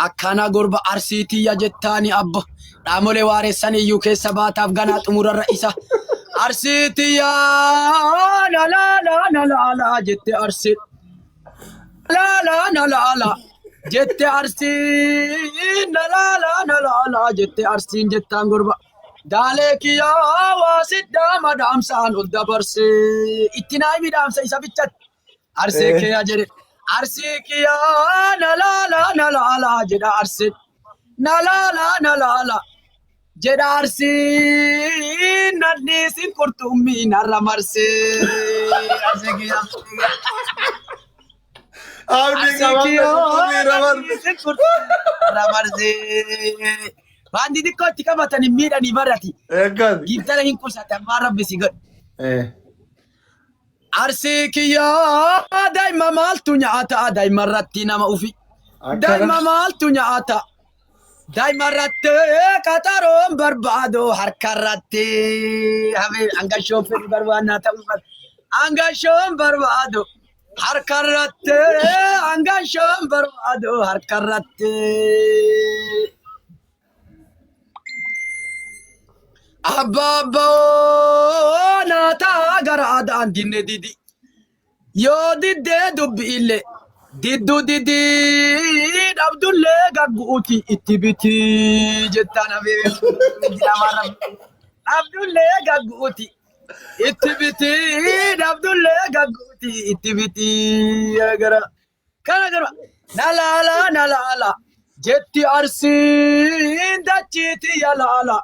Akkana gurba Arsii tiyya jettaani abbo. Dhaamolee waaressan iyyuu keessa baataaf ganaa xumurarra isa. Arsii tiyya la la la la la la jette Arsii. La la la la la jette Arsiin la la la la la la jette Arsiin jettaan gurba. Daalee kiyyaa waa siddaa madaamsaan ol dabarsee itti naa himi dhaamsa isa bichatti. Arsee kiyya jedhe. Arsii kiyyaa na laala na laala jedha Arsiin. Na laala na laala jedha Arsiin na dhiisin qurxummii narra marsee. Arsee kiyya. Abdii Arsii qabamte kiyyaa qurxummii na ramarse. dhiisin qurxummii narra marsee. Waan xixiqqoo itti qabatan hin miidhanii barati. Eeggati. Giiftara hin qusatan maan rabbi si godhe. Eh. Arsii kiyyaa daa'ima maaltu nyaata daa'ima irratti nama ufi. Akkana. Daa'ima maaltu nyaata daa'ima irratti qaxaroon barbaadu harka irratti hafee hangashoon fedhu barbaannaa ta'uu bar. Hangashoon barbaadu harka irratti hangashoon barbaadu harka irratti. Abbaa abbaa naataa gara aadaan dinne didi. Yoo diddee dubbi illee diddu didii dhabdullee gagguuti itti biti jettaan hafee dhabdullee gagguuti itti biti dhabdullee gagguuti itti biti gara kana gara na laala na laala jetti Arsiin dachiiti yalaala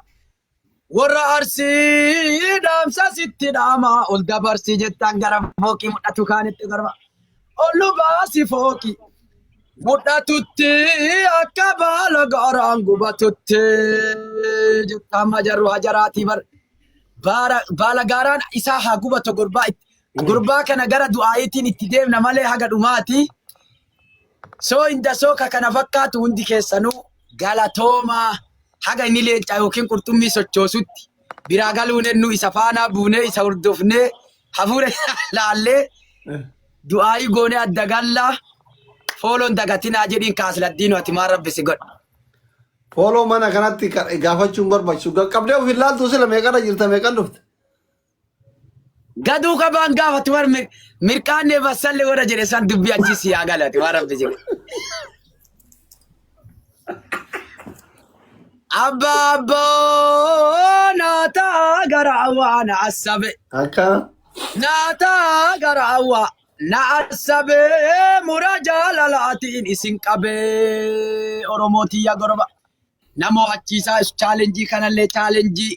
warra Arsii dhaamsa sitti dhaama ol dabarsi jettaan gara fooqii mul'atu kaanitti garba ol nu baasi fooqii mul'atutti akka baala gaaraan gubatutti jettaan majarru hajaraatii bar baala gaaraan isaa haa gubatu gurbaa itti Gurbaa kana gara du'aayitiin itti deemna malee haga dhumaati. Soo inda soo ka kana fakkaatu hundi keessanuu galatoomaa haga inni leencaa yookiin qurxummii sochoosutti biraa galuun ennu isa faanaa buunee isa hordofnee hafuura isaa laallee du'aayii goonee adda gallaa fooloon dagatinaa jedhiin kaasladdiinu ati maal rabbi si godha. Fooloo mana kanatti gaafachuun barbaachisu. Qaqqabdee of hin laaltu sila meeqarra jirta meeqan dhufte? Gaduu qabaan gaafatu war mirqaannee bassalle warra jedhe san dubbii achi si haa galate waan rabbi jedhe. Abbaa abboo naataa gara awwaa na assabe. Akkana. Naataa gara awwaa na assabe mura jaalalaatiin isin qabee Oromoo tiyya gorba. Namoo achiisaa chaalenjii kanallee chaalenjii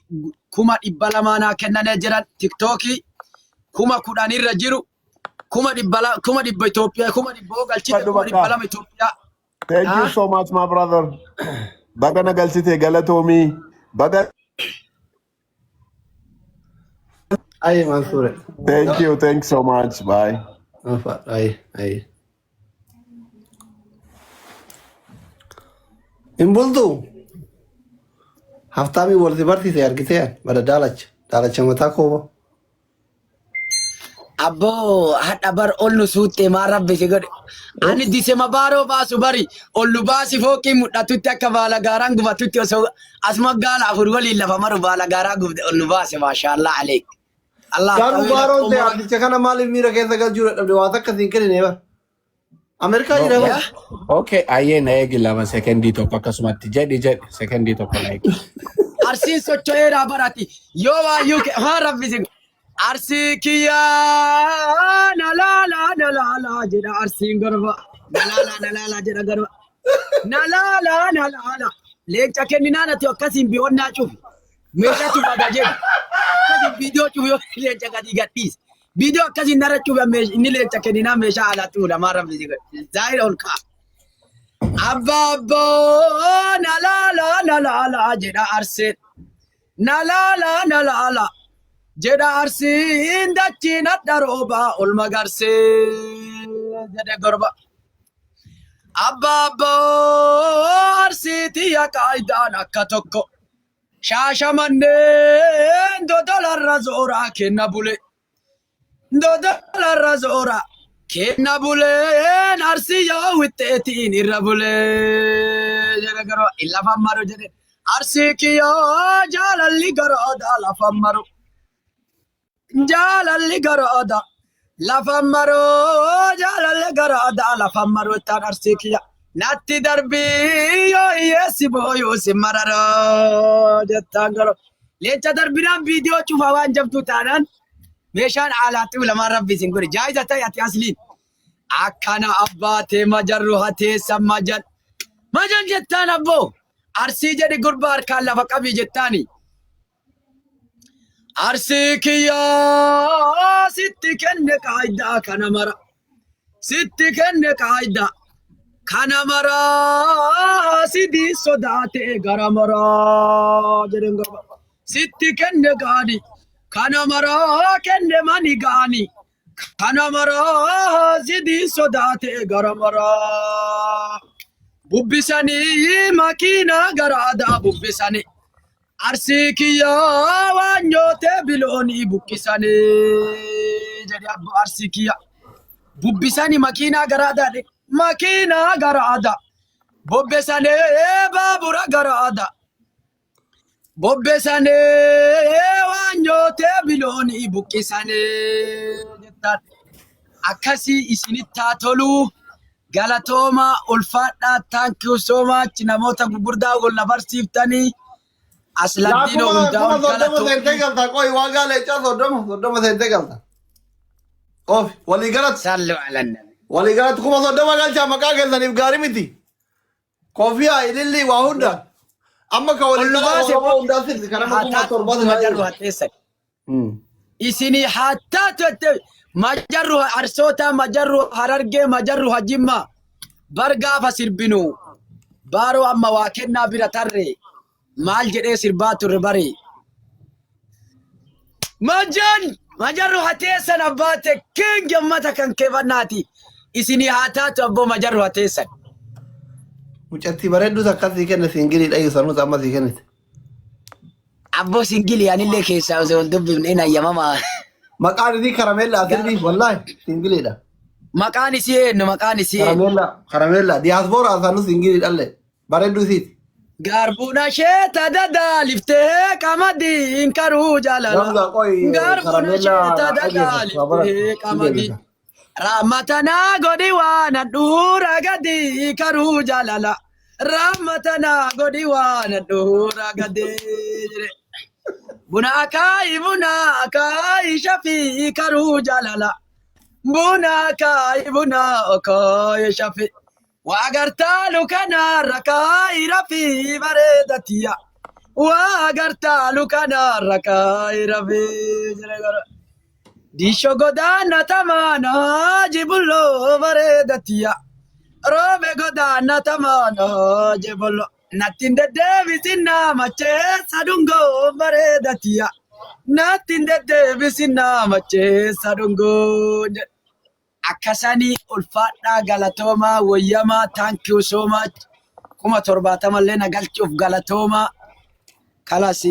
200,000 naa kennanee jiran tiktookii 10,000 irra jiru 200,000 100,000 Itoophiyaa 100,000 yoo galchite Fadhu kuma bakka. 200 Itoophiyaa. Thank you Ah, so much, my brother. Baga na galchite galatoomii. Baga Aye Mansuure. thank you, thanks so much. Bye. Aye aye. Hin bultu. Haftaamii wal si barsiise argitee bada daalacha. Daalacha mataa kooba. Abboo hadha bar ol nu suuxxee maal rabbi si godhe. Ani disema baaroo baasu bari ol nu baasi fooqii mul'atutti akka baala gaaraan gubatutti osoo asuma gaala afur waliin lafa maru baala gaaraa gubde ol nu baase maashaallah aleek. Allah Garuu xawiila baaroon ta'e umura. abdicha kana maaliif miira keessa galchuu dadhabde waa takka siin kennine bar. Ameerikaa jira bar. Yaa Okay, ayyee na eegi lama sekendii tokko akkasumatti jedhi jedhi sekendii tokko na eegi. Arsiin socho'eeraa barati yoo waayyuu haa rabbi si Arsii kiyyaa na laala na laala jedha arsiin garba na laala na laala jedha garba na laala na laala leenca kenninaan ati akkasiin bi'oonnaa cufi. Meeshatu bada jedhu. Akkasiin viidiyoo cufi yoo leenca gadi gadhiise. Viidiyoo akkasiin narra cufi inni leenca kenninaa meeshaa alaatti ulamaa rabbi si godhe. Zaahira ol ka'a. Abbaa abboo na laala na laala jedha arseen. Na laala na laala jedha arsiin dachiin hadha roobaa ol magarsee jedhe gorba. Abbaa abboo arsiitii qaayidaan akka tokko. Shaashamanneen dodolarra zooraa kenna bule. Dodolarra zooraa. Kenna buleen Arsii yoo wixxeetiin irra bulee jedhe garuu lafa maru jedhe. Arsii kiyyoo jaalalli garooda lafa maru. Jaalalli garooda lafa maru, jaalalli garooda lafa maru ittaan Arsii kiyya. Natti darbii yoo hiyyeessi booyuu si mararoo jettaan garuu. Leenca darbinaan viidiyoo cufaa waan jabduu taanaan meeshaan alaatti ulamaan rabbi isin godhe. Jaayiza ta'e ati asliin. Akkana abbaatee majarru hateessa majan. Majan jettaan abboo. Arsii jedhi gurbaa harkaan lafa qabii jettaani. Arsii kiyyaa sitti kenne qaayidaa kana mara. Sitti kenne qaayidaa kana mara, sidii sodaate gara mara jedhen gurba. Sitti kenne gaani kana mara, kenne mani gaani kana mara, sidii sodaate gara mara. Bubbisanii makiinaa gara aadaa bubbisanii. Arsii kiyyaa waan nyootee biloonii buqqisanii jedhe abbo Arsii kiyya. Bubbisanii makiinaa gara aadaa, makiinaa gara aadaa. Bobbisanii baabura gara aadaa. Bobbisanii waan nyootee biloonii buqqisanii jettaan. Akkasii isinitti haa toluu. Galatooma, ulfaadhaa, thank you so much, namoota gurguddaa wal na barsiiftanii. Asladdiinoo Kuma hundaa kuma ol 30 seentee galatoomii. galta. Qoy, waagaa leencaa 30 30 seentee galta. Oofi walii galatti. Sallu ala nabi. Walii galatti 30,000 galchaa maqaa keessaniif gaarii miti. Kofiyaa ililli waa hunda. Amma ka walii Ol nu gala baase. Oromoo hundaa sirri kan nama Haa kuma taatu torba majarru haxeessan. Isinii haa taatu jette majarru Arsoota, majarru Harargee, majarru Hajimma. Bar gaafa sirbinu baaroo amma waa kennaa bira tarre maal jedhee sirbaa turre bari. Majan majarru hateessan abbaate king ummata kan keefannaati. Isinii haa taatu abboo majarru hateessan. Mucattii bareeddus akkas sii kenne, single dha sanuus amma sii kennite. Abboo single anillee keessaa osoo hin dubbifne hin ayyamamaa. Maqaan isii Karameellaa sirrii, wallaahi single dha. Maqaan isii eenyu? Maqaan isii eenyu? Karameellaa, Karameellaa, diyaaspooraa sanuu single dhalle bareedduu isiiti. Garbuun asheeta dadaaliftee qamadiin karuu jaalala. Gamza qoy. Garbuun Karameellaa asheeta dhageeffatu haa dadaaliftee barattu si qamadii. deebisa. Rahmatanaa godhi waan handhuura gadi karuu jaalala. Rahmatanaa godhi waan handhuura gadi jedhe. Buna akaayi, buna akaayi shafii karuu jaalala. Buna akaayi, buna akaayi shafii. Waa gartaa lukanaa rakaayi rafii bareedatiya. Waa gartaa lukanaa rakaayi rafii jedhe gara. Diisho godaana tamaana jibulloo bareedatiya. Roobe godaana tamaana jibulloo. Nattiin deddeebisinaa macheessa dhungoo bareedatiya. Nattiin deddeebisinaa macheessa dhungoo jedhe. Akkasanii ulfaadhaa, galatoomaa, wayyamaa, thank you so much. 70,000 illee na galchuuf galatoomaa. Kalas,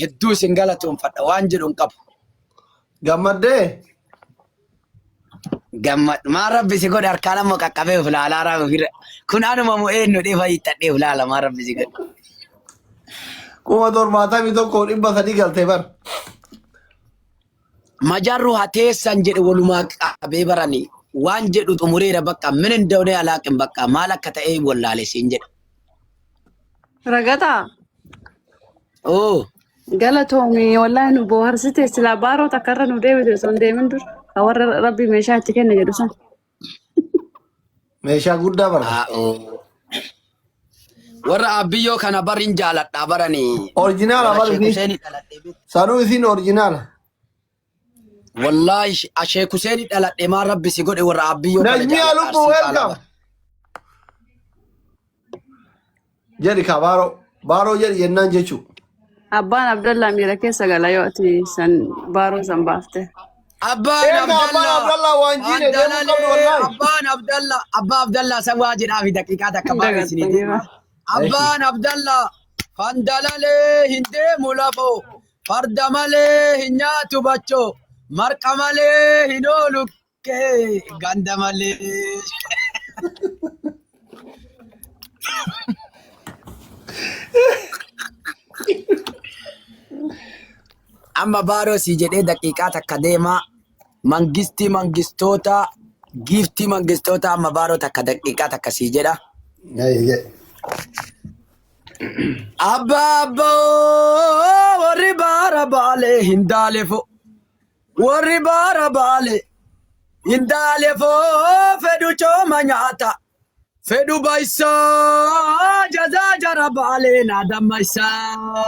hedduu isin galatoomfadha, waan jedhu hin qabu. Gammaddee? Gammad maal rabbi si godhe, harkaan ammoo qaqqabee of ilaalaa raa ofirra. Kun anuma mu eenyu dhifa hiixadhee of ilaala, maal rabbi si godhe. 71,300 galtee bar. Majarru hateessan jedhe walumaa qabee baranii waan jedhu xumureera, bakka min እንደሆነ አላውቅም, bakka maal akka ta'e wallaale siin jedhe. Ragataa. Oo. Galatoomii, wallaahi nu bohaarsite. Silaa baaroo takka irra nu deebite osoo hin deemin dur. Ka warra rabbi meeshaa itti kenne jedhu san. Meeshaa guddaa barra. Oo. Warra abbiyyoo kana barin jaaladha baranii. Original Warra bar Sheek isii. Huseenii dhaladhe. Sanuu isiin original. Wallaahi Sheek Huseenii dhaladhe, maal rabbi si godhe, warra abbiyyoo kana Najmiyaa jaaladha lubbu Arsii caalaa welcome. bara. Jedhi ka baaroo. Baaroo jedhi jennaan jechuu. Abbaan Abdallaa miira keessa gala yoo ati san baaroo san baafte. Abbaan Eega abbaan Abdallaa Abdallaa waan jiine deemuu qabdu Fandalalee wallaahi. Abbaan Abdallaa, abbaa Abdallaa san waa jedhaa fi daqiiqaa takka baaroo isinii Dagataniira. deema. Abbaan Abdallaa fandalalee hin deemu lafoo, farda malee hin nyaatu bachoo, marqa malee hin oolu. shakkee ganda malee. Amma baaroo sii jedhee daqiiqaa takka deemaa. Mangistii mangistoota giiftii mangistoota amma baaroo takka daqiiqaa takka sii jedha. Abbaa abbaa warri baara baalee hin daalefo. Warri baara baalee hin daalefo fedhu cooma nyaata. Fedhu baysaa jazaa jara baalee naa dammaysaa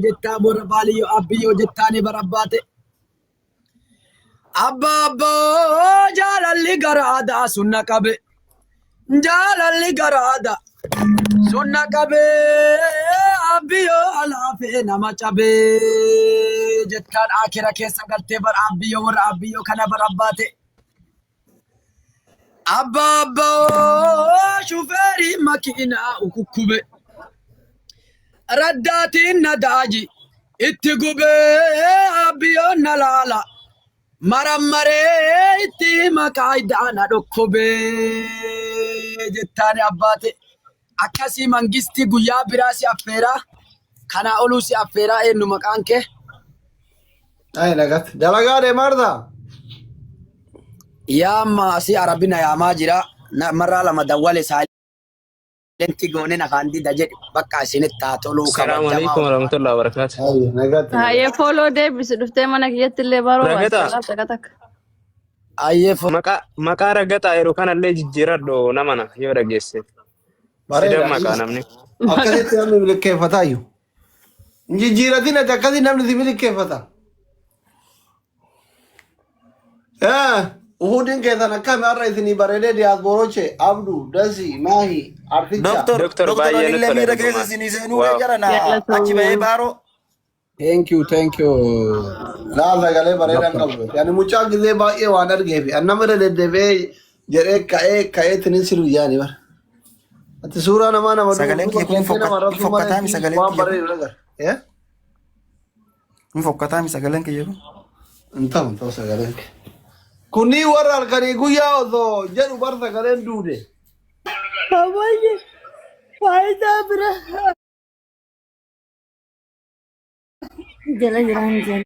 jettaa warra baaliyyoo abbiyyoo jettaanii barabbaate. Abbaa abbaa jaalalli garaadhaa sunna qabe. Jaalalli garaadha sunna qabe. Abbiyyoo alaafee nama cabe jettaan akira keessa galtee bara abbiyyoo warra abbiyyoo kana barabbaate. Abbaa abbaa shufeerii makiinaa ukukkube. Raddaatiin nadaaji itti gubee abbiyoon na laala. Marammaree itti maqaa iddaa na dhukkubee jettaani abbaate. Akkasii mangistii guyyaa biraa si affeeraa. Kanaa oluu si affeeraa eenyu maqaan kee? Ay nagatti. Dalagaa deemaartaa? Yaa amma asii arabina yaamaa jira. Marraa lama dawwale saayilentii gooneen afaan dida jedhe bakka isinitti haa toluu Assalamu kabajamaa alaikum warahmatullahi wabarakatuh. Ay nagatti. Hayyee fooloo deebisi dhuftee mana kiyyatti illee baroo Ragataa asxalaa takka takka. Ayyee maqaa ragataa yeroo kanallee jijjiiradhu nama na yoo dhageesse. Sidan Bareeda. maqaa namni. Akkasitti namni milkeeffataayyuu. Hin jijjiiratin ati akkasii namni si milkeeffata. Uhudiin keessan akkami har'a isinii bareedee diyaasbooroche Abdu, Dasi, Maahi, Articha. Doktor, Doktor doktor baay'ee anillee nutti tole miira keessa dhugumaan. isinii seenuu kee Waaw. jara na achi bahee Galatoomii. baaroo. Thank you, thank you. Laa sagalee bareedaa Doctor. qabdu. Ani mucaa gisee baay'ee waan argeef an nama irra deddeebi'ee jedhee ka'ee ka'ee tinin siru yaani bara. Ati suuraa namaa nama Sagaleen duuba kiyya kun hin keentee nama fokkat- hin arrabsuu malee fokkataami sagaleen waan kiyya kun. bareedu agarra. Eh? Hin fokkataami sagaleen kiyya kun. Hin ta'u hin ta'u sagaleen kee. Kunii warra halkanii guyyaa osoo jedhu bar sagaleen duude. Baay'ee faayidaa bira jala jiraan jala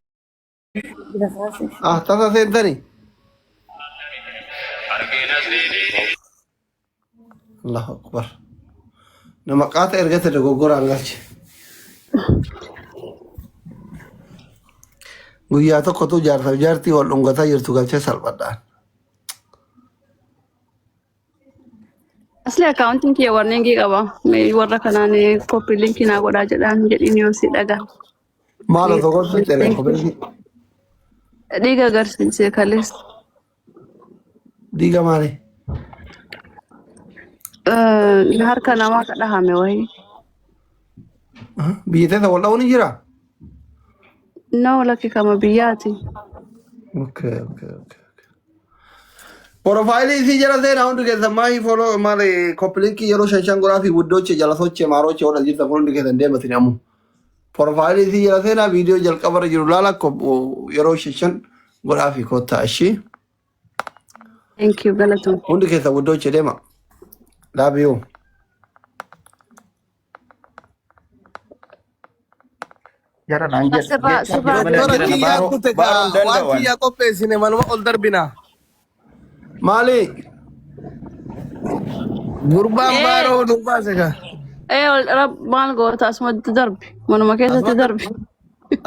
bira kaase. Ah tasa seentanii. Allahu akbar. Nama qaata ergate dogoggoraan galche. Guyyaa tokkotu jaarsaaf jaartii wal dhungataa jirtu galchee salphadhaan. Asli akkaawuntiin kiyya warneengii qaba. Mee warra kanaan koppii linkii naa godhaa jedhaan jedhiin yoo si dhagaa. Maal osoo gochuun erga kophee Dhiiga agarsiise kaleessa. diiga maali? Harka namaa ka dhahame wayii. Biyya teessa wal dha'uun ni jiraa? No lakki kama biyyaati. Okay. Profaayilii isii jala seenaa hundi keessan maahii foloo maali koppilinkii yeroo shan shan godhaa fi wuddooche jala sochee maarooche warra jirtan kun hundi keessan deematin ammoo. Profaayilii isii jala seenaa viidiyoo jalqabarra jiru laala yeroo shan shan godhaa fi kottaa ishii. Thank you galatoom. Hundi keessan wuddooche deema. Love you. Jara naan jedhe. Sirraa Jecha sirraa mana Doktora jira na kiyyaa baaroo kute baaroo hin kaa waan danda'u ani. kiyyaa qopheessine manuma ol darbina. Maali? Gurbaan Ee baaroo nu baase kaa. ee ol maal goota asumatti darbi manuma keessatti darbi.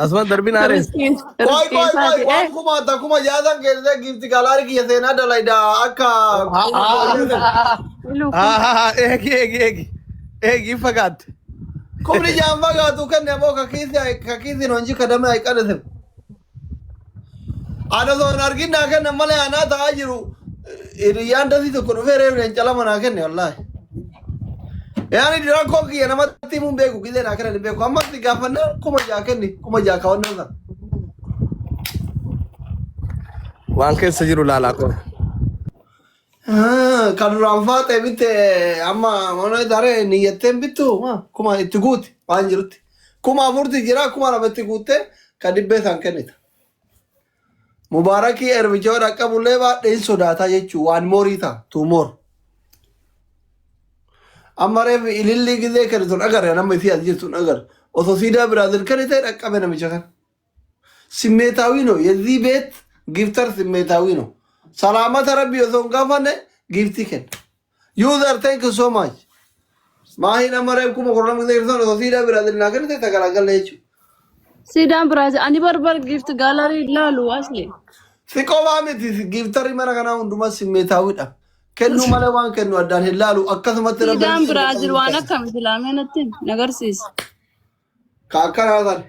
Asuma darbina are. Riskiin Qoy riskii qoy qoy isaati waan ee kuma takuma jaasan keessee giifti galaari kiyya seenaa dalayda akka kuma jaasan. iluu kun Eegi eegi eegi. Eegi hin fagaatte. Kumni jaan fagaatu kenne ammoo kakiisi kakiisi honji kadame ay qadhate. Ana osoo hin argin naa kenna malee anaa ta'aa jiru hiriyyaan dasii tokko dhufee reefu hin calama naa kenne wallaahi. Yaani rakkoo kiyya namatti himuun beeku gizee naa kennan hin beeku ammas gaafannaa 6000 kenni 6000 kaawwannoo sana. Waan keessa jiru laalaa qofa. Ah, Kan duraan faaxee bitte amma mana daree niyyatteen bittu kuma itti guuti waan jirutti. 4000 jira 2000 itti guutte kan dhibbee isaan kennita. Mubaarakii ermicha yoo dhaqqabullee baadhee hin sodaataa jechuu waan moorii ta'a two more. Amma reefu ilillii gizee kennitu hin agarre nama isii as jirtu hin agarre. Osoo siidaa Biraazil kennite dhaqqabe namicha kana. ስሜታዊ ነው የዚህ ቤት gifter ስሜታዊ ነው። Salaamata rabbi osoo hin gaafanne gift kenna. User, thank you so much. Maahiin amma reefu 10,000 gizee ibsan osoo siidaa Biraazil naa kennite tagalagalle jechuudha. Siidaan Biraazil ani barbar gift gallery ilaalu asli. Si qofaa miti, giftarri mana kanaa hundumaa simmeetaawidha. Kennuu malee waan kennu addaan hin laalu, akkasumatti rabbi Siidaan Biraazil waan akkami silaamee natti nagarsiisa. Ka akkanaa sana.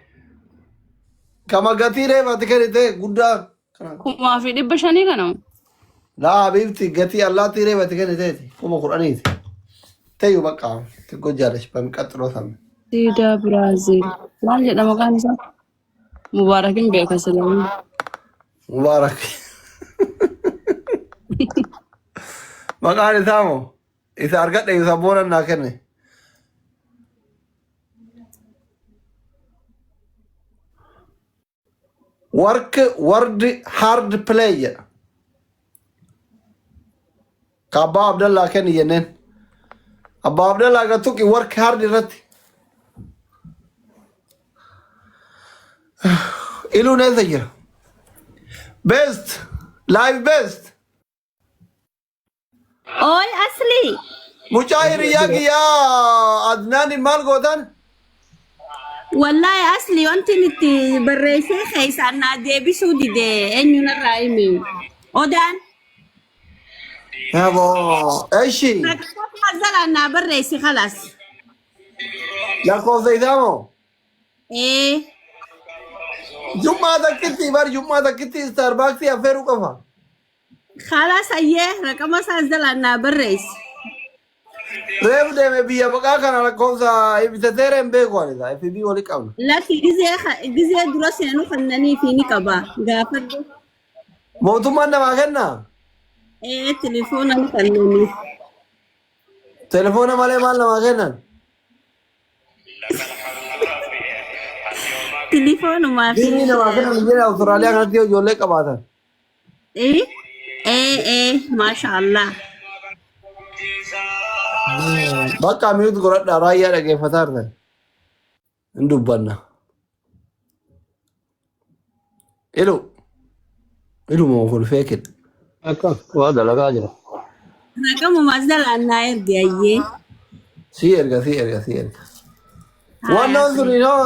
Kama gatii reefati kennite guddaa. Kana. 5,500 kana. Laa habiibti, gatii allaattii reefati kenniteeti 10,000ti. Ta'yu bakka xiqqoo jaalash በሚቀጥለው ሳምንት. Siidaa Biraazil maal jedha maqaan isaa? Mubaarakin beeka silaamee. Mubaarak. Maqaan isaa moo? Isa argadhe, isa boonan naa kenne. Work word hard play jedha. Ka abbaa Abdallaa kenni jenneen. Abbaa Abdallaa ga tuqi work hard irratti. Iluun eessa jira? Best. Live best. Oi asli. Mucaa hiriyaa kiyyaa Adnaan maal gootan? Wallahi asli, wanti nuti barreessee keessaan naa deebisuu dide, eenyuun irraa himi. Odaan. Yaboo. Eshi. Zalaan naa barreessi khalaas. Lakkoofsa isaa moo? Ee. Jummaa takkitti bar, jummaa takkitti Starbucks affeeruu qofa. Khalaas, ayyee, raqama isaa zalaan naa barreessi. Reefu deeme biyya baqaa kana lakkoofsa bitateera hin beeku ani isaa. FB walii qabna. Lakki, gizee dura seenuu kannanii fi ni qaba. Gaafadhu. Mootummaan namaa kennaa? Ee, telefoona ni kannaniif. Telefoona malee maal namaa kennan? Telefoonumaa fi. Diinii namaa kennan biyya Awustiraaliyaa kanatti yoo ijoollee qabaatan. Ee ee ee, maasha Allah. Bakka mute godhadhaa, raayyaa dhaggeeffataa jirtan. Hin dubbanna. Ilu. Ilu moo kun feekidha. Akka waa dalagaa jira. Raqamumaa jalaan naa erge ayyee. Si erga, si erga, si erga. Wannan sun inoo.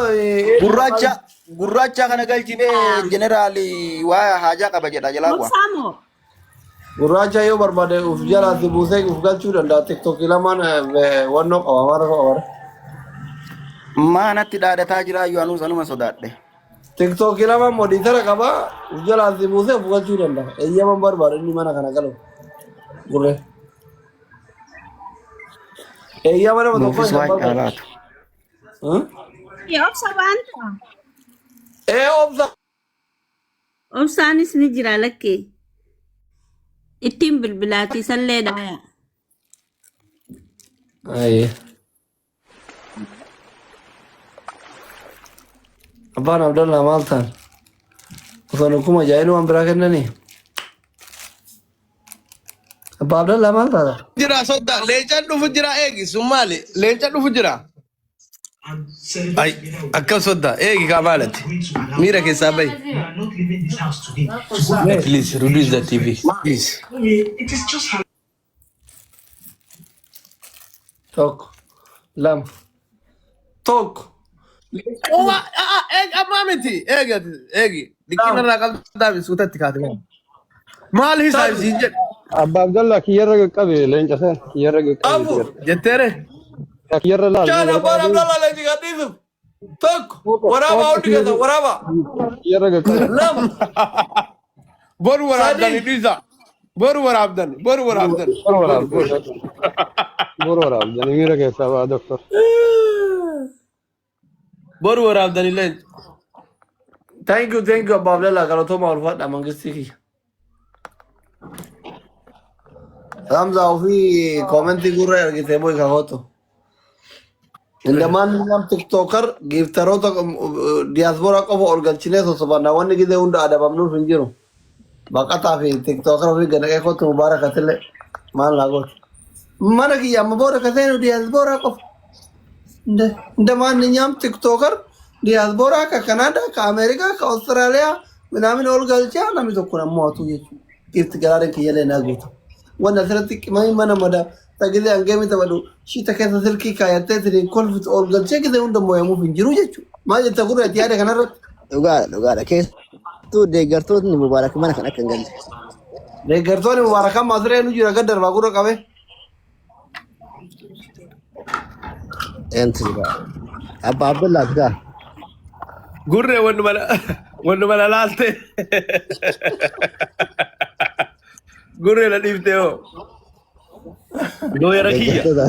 Gurraacha gurraacha kana galchine jeneraali waa haajaa qaba jedha jalaa bu'a. Obsaa moo? Gurraacha yoo barbaade uf jalaatti buusee uf galchuu danda'a. Tiktookii lamaan wannoo qaba mara qaba. Maa natti dhaadataa jira iyyuu anuu sanuma sodaadhe. Tiktookii lamaan moderator qaba. Uf jalaatti buusee uf galchuu danda'a. Eeyyaman barbaade inni mana kana galu. Gurree. Eeyyama nama tokko Nuufis hin waan barbaadu. caalaatu. Ee, obsa baanta. Ee, obsa. Obsaanis ni jira lakkee. Ittiin bilbilaati sallee dhaaya. Ayyee. Abbaan Abdallaa maal ta'an? Osoo nu kuma jaa'inuu waan biraa kennanii? Abbaa Abdallaa maal taata? Jira sodda, leencaan dhufu jira, eegi sun maali? Leencaan dhufu jira. Ay, akkam sodda, eegi kaa maalati? Miira keessaa bahi. Please reduce the TV. Please. Tokko. Lama. Tokko. Owa, eegi ammaa miti. Eegi ati, eegi. Dhiqqina irraa qabdaa fi suutatti kaate. Maal hisaab siin jedhe? Abbaa Abdallaa, kiyyarra qaqqabe leenca sana kiyyarra qaqqabe. Afur. Jetteere? Kiyyarra laal. Shan, abbaan Abdallaa leenci gadhiisuuf. Tokko. Waraabaa hundi keessa waraabaa. Kiyyarra qaqqabe. Lama. Boru waraabdani Sadii. dhiisa. Boru waraabdan. Boru waraabdan. Boru waraabdan. Boru waraabdan miira keessaa ba'a doktor. Boru waraabdani leenca. Thank you, thank you, Abbaa Abdallaa, galatooma, ulfaadha mangistii kiyya. Hamza ofii commentii gurra ergitee boy kakootu. Indamaan tiktookar gifteroota diyaaspoora qofa ol galchinee sosobanna, wanni gizee hunda adabamnuuf hin jiru. Baqataa fi tiktookara ofii gad naqee kottu Mubaarak atillee maal naa goota. Mana kiyya amma booda ka seenu diyaasbooraa qofa. እንደ ማንኛውም ቲክቶከር ዲያስፖራ ከካናዳ ከአሜሪካ ከአውስትራሊያ ምናምን ol galchaa namni tokko nammoo hatu jechuudha. Giifti garaadhaan kiyyalee naa guuta. Wanni asirratti qimamii mana mada tagilee hangeemi taphadhu shiita keessa silkii kaayattee tiriin kolfitu ol galchee gisee hunda moo'amuuf hin jiru jechuudha. Maal jetta gurra itti yaada kanarratti? Dhugaadha dhugaadha. Keessattuu deeggartootni Mubaarak mana kan akka hin galle. Deeggartoonni Mubaarak amma asirra eenyu jira gad darbaa gurra qabee. Eentu jira? Abbaa Abdullaati kaa. Gurree wannuma na laalte. Gurree na dhiiftee hoo. Looyara kiyya. Deeggartoota.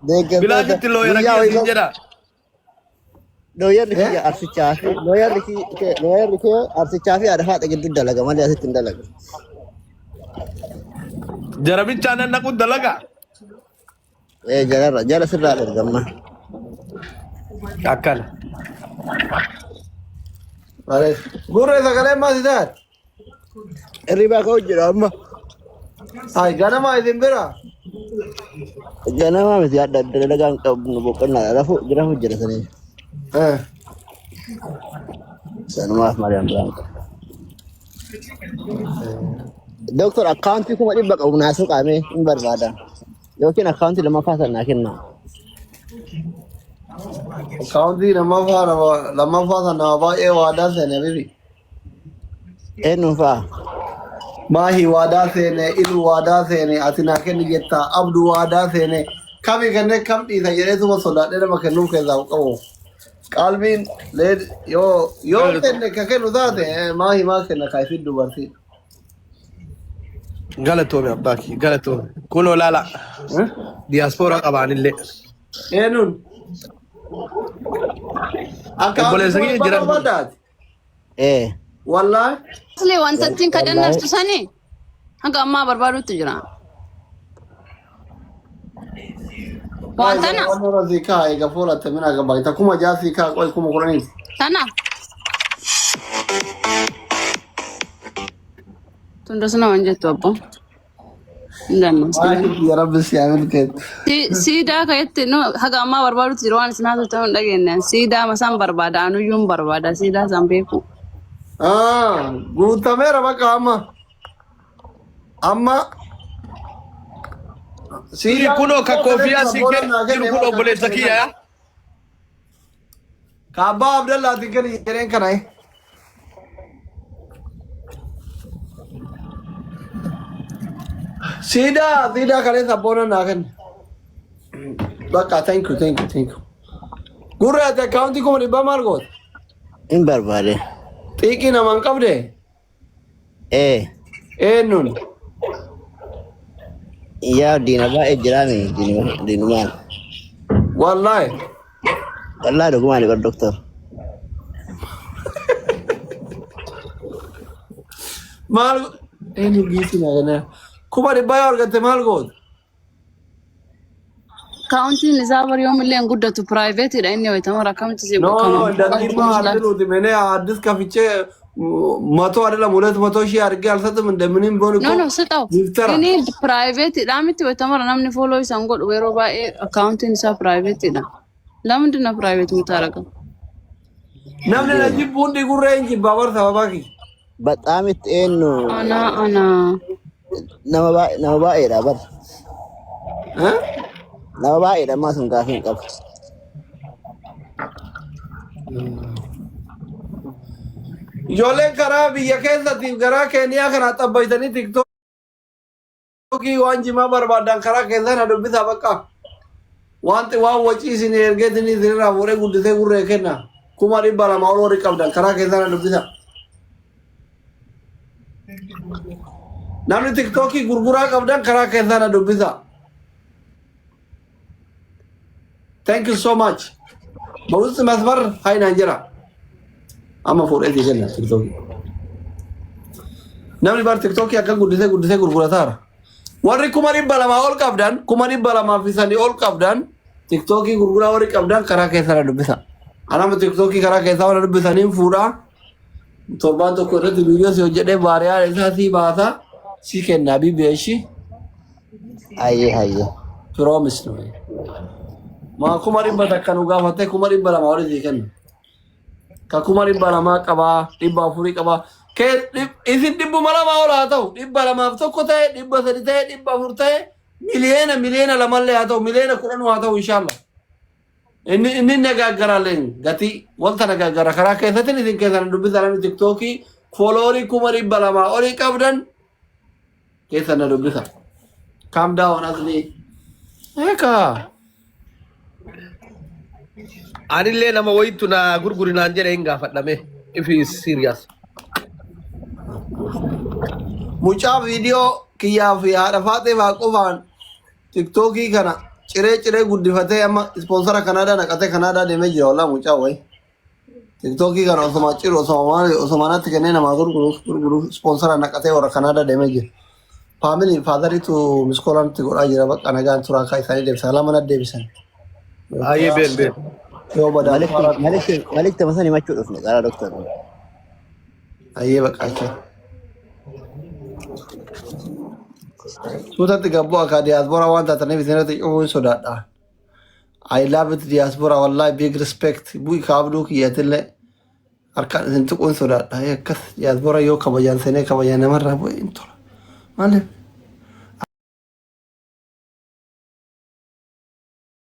Deeggartoota. Bilaashitti looyara Guyyaa kiyya wayii siin jedha. Looyarri kiyya arsichaa fi looyarri kee arsichaa fi haadha faaxa gidduu dalaga malee asitti hin dalagu. Jarabichaa nan naquun dalaga. Ee jalarra jala sirraa ergamma. Akkana. Gurree sagalee maal si taate? Hirribaa ka'u jira amma. Ay ganama isin bira. Ganama miti adda adda dalagaan qabnu boqonnaadha. Rafu rafu jira sanii. Sanumaaf Mariyaam biraan qabu. Doktor akkaawuntii 100,000 qabu naasuu qaamee hin barbaada. Yookiin akkaawuntii lammaffaa sana naa kenna. Akkaawuntii lammaffaa lammaffaa sana nama baay'ee waadaa seene bibi. Eenyuun fa'a? Maahi waadaa seene, ilu waadaa seene, ati naa kenni jetta, abdu waadaa seene, kami kenne kam dhiisa jedheetuma sodaadhee nama kennuuf keessaa qabu. Qalbiin lee yoo kenne ka kennu taate maahi maa kenna kaa isin dubartii. Galatoome abbaa kiyya galatoome. Kunoo laala diyaaspooraa qabaanillee. Eenyuun? Akkaawuntii Obboleessa kuma kiyya dhibba jira. barbaadaati. Ee. Wallaahi. Asli wanta ittiin Wallaahi. kadhannaftu sani hanga ammaa barbaadutti jira. Waan tana Waan irra sii kaa eega fuulatte mina gabaayita 6000 sii kaa qoy 10,000. tana tundas nama hin jettu abbo. Hin dandeessu. Ya Rabbi si haa milkeessu. Siidaa ka'etti nu haga ammaa barbaadutti jiru waan isin haasoftan hin dhageenye. Siidaa masaan barbaada anuyyuu hin barbaada siidaa isaan beeku. Ah, guutameera bakka amma. Amma siidaa Kunoo ka koofiyaa sii sabboona naa kennu kenne jiru kun waan obboleessa kana kiyya yaa. Ka abbaa Abdallaatiin kenni jedheen kana. Siidaa kalee sabboona naa kenne. Bakka thank you thank you thank you. Gurra ati akkaawuntii 100,000 maal goota? Hin barbaade. Xiiqii nama hin qabde? Ee. Eenyuun? Yaa diina baay'ee jiraame diinumaan. Wallaahi. Wallaahi dhugumaan bar doktor. Maal eenyu giiftii naa kenna? 100,000 yoo argatte maal goota? Akkaawuntiin isaa bar yoomillee hin guddatu piraayiveetiidha inni wayitama akkamitti si No, beekama. እንደዚህማ አትሉትም። እኔ አዲስ ከፍቼ መቶ አይደለም 200,000 አድርጌ አልሰጥም። እንደምንም ቢሆን እኮ No no ስጠው። ጊፍተራ Inni piraayiveetiidha miti wayitama namni fooloo isaan godhu yeroo baay'ee akkaawuntiin isaa piraayiveetiidha. ለምንድን ነው ፕራይቬት የምታደርገው? namni na jibbu hundi gurree hin jibba bar sababa kiyya. Baxaam itti eenyu Ana ana nama baay'ee nama baay'eedha bar. Eh? Nama baay'eedha ammaa sun gaafii hin qabu. Ijoolleen karaa biyya keessatiif garaa Keeniyaa kana xabbaytanii tiktookii waan jimaa barbaadan karaa keessan na dubbisaa bakka. Wanti waan wacii isin ergeetin isinirraa fuudhee guddisee gurree kenna. 200,000 ol warri qabdan karaa keessan na dubbisaa. Namni tiktookii gurguraa qabdan karaa keessan na dubbisaa. Thank you so much. በውስጥ መስመር ሀይና እንጀራ amma fuudhee sii kenna tiktookii. Namni bar tiktookii akka guddisee guddisee gurgurataara. Warri 200,000 ol qabdan 200,003 ol qabdan tiktookii gurguraa warri qabdan karaa keessaa na dubbisa. Anama tiktookii karaa keessaa warra dubbisaniin fuudhaa. Torbaan tokko irratti viidiyoo si hojjedhee baariyaa isaa si baasaa si kenna habibi eshi. Hayyee hayyee. Promise no. Maa 100,000 nu gaafattee 200,000 olii sii kenna. Ka 200,000 qabaa 400 qabaa. Kee isin 200 ol haa ta'u 201 ta'e 300 ta'e 400 ta'e miliyoona 2 miliyoona haa ta'u miliyoona 10 haa ta'u inshallah. Inni nagaaggaraalleen gatii wanta nagaaggara karaa keessatti isin keessan dubbisan namni tiktookii followerii 200,000 olii qabdan keessan na dubbisa. Calm down asli. Eekaa. Anillee nama wayitu na gurguri naan jedhe hin gaafadhame. If he is serious. Mucaa viidiyoo kiyyaa fi haadha faaxee faa qofaan tiktookii kana ciree ciree guddifatee amma sponsora Kanaadaa naqatee Kanaadaa deemee jira walaa mucaa wayi. Tiktookii kana osoma ciru osoma maali osoma natti kennee namaa gurguruuf gurguruuf sponsora naqatee warra Kanaadaa deemee jira. Family fatheriitu miskoolaan godhaa jira bakka nagaan turaa akka isaanii deebisan lama na deebisan. Ayyee been been. Yoo badaa Malikti malikti masan himachuu dhufne karaa doktor. Ayyee bakka achi. Suutatti gabboo akka diyaaspoora waan taataniif isinirratti cufuu hin sodaadha. I love it diaspora wallahi big respect. Bu'i kaabduu kiyyatillee harkaan isin tuquun sodaadha. Akkas diaspora yoo kabajaan seenee kabajaan namarraa bu'e hin tola. Maaliif?